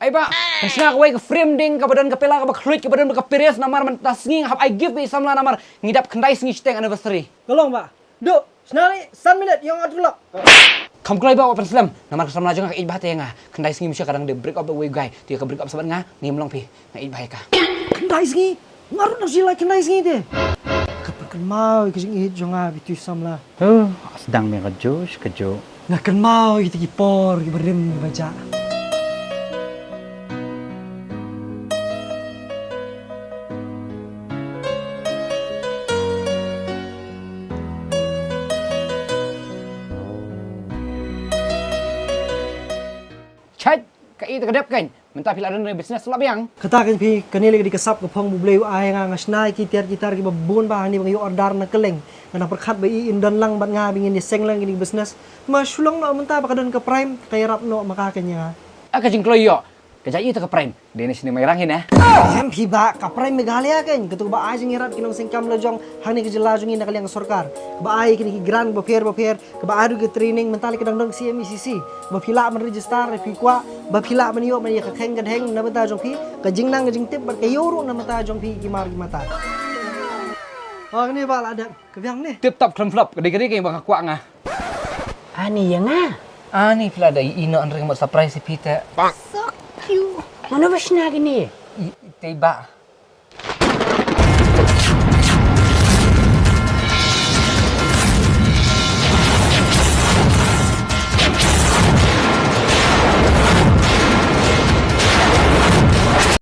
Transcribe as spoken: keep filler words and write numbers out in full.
Ai bah, kan shna kawei ka frame ding kaba don ka pela kaba khluit kaba don ka pires namar mynta sngi nga hap ai gift ba i samla namar ngi dap khyndai sngi shiteng anniversary. Ka long bah. Duh, shna ni san minit ïa nga tulak. Kham kloi bah wat pynslem namar ka samla jong nga ka ïeit bha te ïa nga. Khyndai sngi mynshwa ka dang dei break up bad uwei u guy. Te ka break up sa bad nga, ngim long phi. Nga ïeit bha ïa ka. Khyndai sngi? Nga ruh nang shu lai khyndai sngi te. Ka pynkynmaw ïa ka jingïeit jong nga ïa phi tu samla. Huh, sdang me ka juh ka juh. Nga kynmaw ïa kita ki por kiba rim kiba jah. Chait, ka i ta ka dep kan. Mynta phi la don business la biang. Kata kan phi, kane lei ka dei ka sap ka phong ba U Blei u ai nga, nga shna ïa ki tiar ki tar kiba bun bha hangne ba nga ïoh order na kylleng. Nga dang pyrkhat ba i in don lang bad nga ba ngin ïa seng lang kine ki business. Ma shu long noh mynta ba ka don ka Prime, ka ïarap noh ma ka kan ïa nga. A ka jingkloi ïoh. Ka jait ïa ta ka Prime. Dei na shini Mairang hi na. Em phi bah, ka Prime Meghalaya kan. Katu kaba ai jingïarap ki nongseng kam la jong hangne ka jylla jong ngi na ka liang ka sorkar. Kaba ai kine ki grant bapher bapher. Kaba ai ruh ki training mynta lei ka dang don C M E C C. Ba phi lah ban register, phi kwah ba phi lah ban ïoh ban ïa ka kheng ka dheng na bynta jong phi, ka jingnang ka jingtip bad ka ïoh ruh na bynta jong phi ki mar ki mata. Oh, kane bah la dep ka biang ne. Tip top khlem flop, ka dei ka dei ka ba nga kwah nga. Ani ïa nga. Ani phi la dei ino an ring mot surprise phi te. So cute. Mano ba shna kine? I- Te bah.